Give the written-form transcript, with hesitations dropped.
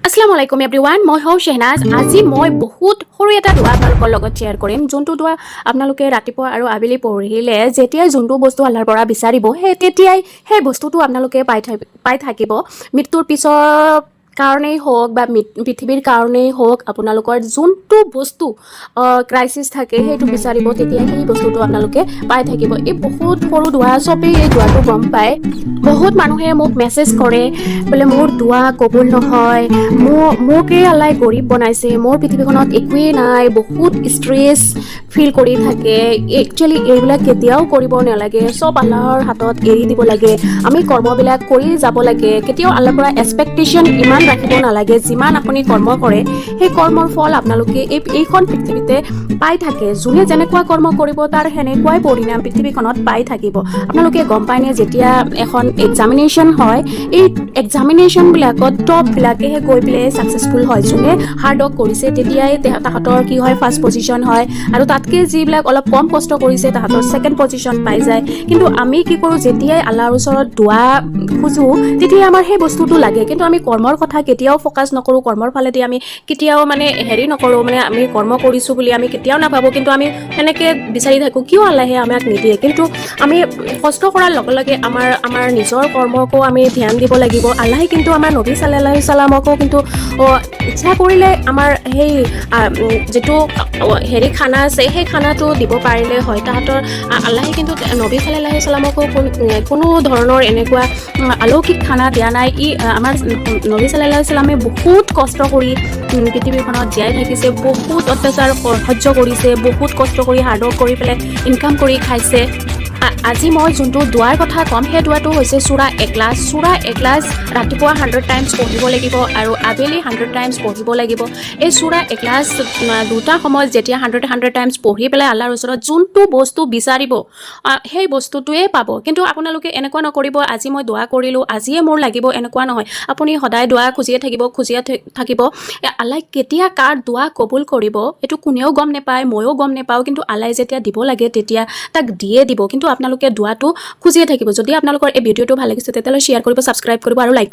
আসসালামু আলাইকুম এভৰিৱান, মই হওঁ শ্বেহনাজ। আজি মই বহুত সৰু এটা দোৱা আপোনালোকৰ লগত শ্বেয়াৰ কৰিম, যোনটো দোৱা আপোনালোকে ৰাতিপুৱা আৰু আবেলি পঢ়িলে যেতিয়াই যোনটো বস্তু আল্লাহৰ পৰা বিচাৰিব, সেই তেতিয়াই সেই বস্তুটো আপোনালোকে পাই থাকিব। মৃত্যুৰ পিছৰ কাৰণেই হওক বা পৃথিৱীৰ কাৰণেই হওক, আপোনালোকৰ যোনটো বস্তু ক্ৰাইচিছ থাকে, সেইটো বিচাৰিব, তেতিয়া সেই বস্তুটো আপোনালোকে পাই থাকিব। এই বহুত সৰু দোৱা, চবেই এই দোৱাটো গম পায়। বহুত মানুহে মোক মেছেজ কৰে বোলে মোৰ দোৱা কবুল নহয়, মোকে আল্লাই গৰীব বনাইছে, মোৰ পৃথিৱীখনত একোৱেই নাই, বহুত ষ্ট্ৰেছ ফিল কৰি থাকে। একচুৱেলি এইবিলাক কেতিয়াও কৰিব নালাগে। চব আল্লাহৰ হাতত এৰি দিব লাগে। আমি কৰ্মবিলাক কৰি যাব লাগে। কেতিয়াও আল্লাহৰ পৰা এক্সপেক্টেশ্যন ইমান ৰাখিব নালাগে। যিমান আপুনি কৰ্ম কৰে, সেই কৰ্মৰ ফল আপোনালোকে এইখন পৃথিৱীতে পাই থাকে। যোনে যেনেকুৱা কৰ্ম কৰিব, তাৰ সেনেকুৱাই পৰিণাম পৃথিৱীখনত পাই থাকিব। আপোনালোকে গম পায়নে, যেতিয়া এখন এক্সামিনেশ্যন হয়, এই এক্সামিনেশ্যনবিলাকত টপবিলাকেহে গৈ পেলাই ছাকচেছফুল হয়। যোনে হাৰ্ড ৱৰ্ক কৰিছে, তেতিয়াই তাহাঁতৰ কি হয়, ফাৰ্ষ্ট পজিশ্যন হয় আৰু তাতকৈ যিবিলাক অলপ কম কষ্ট কৰিছে, তাহাঁতৰ ছেকেণ্ড পজিশ্যন পাই যায়। কিন্তু আমি কি কৰোঁ? যেতিয়াই আল্লাহৰ ওচৰত দোৱা খোজোঁ, তেতিয়াই আমাৰ সেই বস্তুটো লাগে। কিন্তু আমি কৰ্মৰ কথা কেতিয়াও ফ'কাছ নকৰোঁ। কৰ্মৰ ফালেদি আমি কেতিয়াও মানে হেৰি নকৰোঁ, মানে আমি কৰ্ম কৰিছোঁ বুলি আমি কেতিয়াও নাভাবোঁ। কিন্তু আমি সেনেকৈ বিচাৰি থাকোঁ, কিয় আল্লাহে আমাক নিদিয়ে? কিন্তু আমি কষ্ট কৰাৰ লগে লগে আমাৰ নিজৰ কৰ্মকো আমি ধ্যান দিব লাগিব। আল্লাহে কিন্তু আমাৰ নবী চাল্লাহ চালামকো কিন্তু ইচ্ছা কৰিলে আমাৰ সেই যিটো হেৰি খানা আছে, সেই খানাটো দিব পাৰিলে হয়। তাহাঁতৰ আল্লাহে কিন্তু নবী চাল্লাহ চালামকো কোনো ধৰণৰ এনেকুৱা অলৌকিক খানা দিয়া নাই। আমাৰ নবী চাল্লাহ চালামে বহুত কষ্ট কৰি পৃথিৱীখনত জীয়াই থাকিছে, বহুত অত্যাচাৰ সহ্য কৰিছে, বহুত কষ্ট কৰি, হাৰ্ডৱৰ্ক কৰি পেলাই ইনকাম কৰি খাইছে। আজি মই যোনটো দোৱাৰ কথা ক'ম, সেই দোৱাটো হৈছে চূৰা এখলাছ। চূৰা এখলাছ ৰাতিপুৱা 100 টাইমছ পঢ়িব লাগিব আৰু আবেলি 100 টাইমছ পঢ়িব লাগিব। এই চূৰা এখলাছ দুটা সময়ত যেতিয়া 100 100 টাইমছ পঢ়ি পেলাই আল্লাহৰ ওচৰত যোনটো বস্তু বিচাৰিব, সেই বস্তুটোৱে পাব। কিন্তু আপোনালোকে এনেকুৱা নকৰিব, আজি মই দোৱা কৰিলোঁ, আজিয়ে মোৰ লাগিব, এনেকুৱা নহয়। আপুনি সদায় দোৱা খুজিয়ে থাকিব, খুজিয়ে থাকিব। আল্লাহ কেতিয়া কাৰ দোৱা কবুল কৰিব, এইটো কোনেও গম নাপায়, ময়ো গম নাপাওঁ। কিন্তু আল্লাহ যেতিয়া দিব লাগে, তেতিয়া তাক দিয়ে দিব। কিন্তু আপোনালোকে দোৱাটো খুজিয়ে থাকিব। যদি আপোনালোকৰ এই ভিডিঅ'টো ভাল লাগিছে, তেতিয়াহ'লে শ্বেয়াৰ কৰিব, ছাবস্ক্ৰাইব কৰিব আৰু লাইক।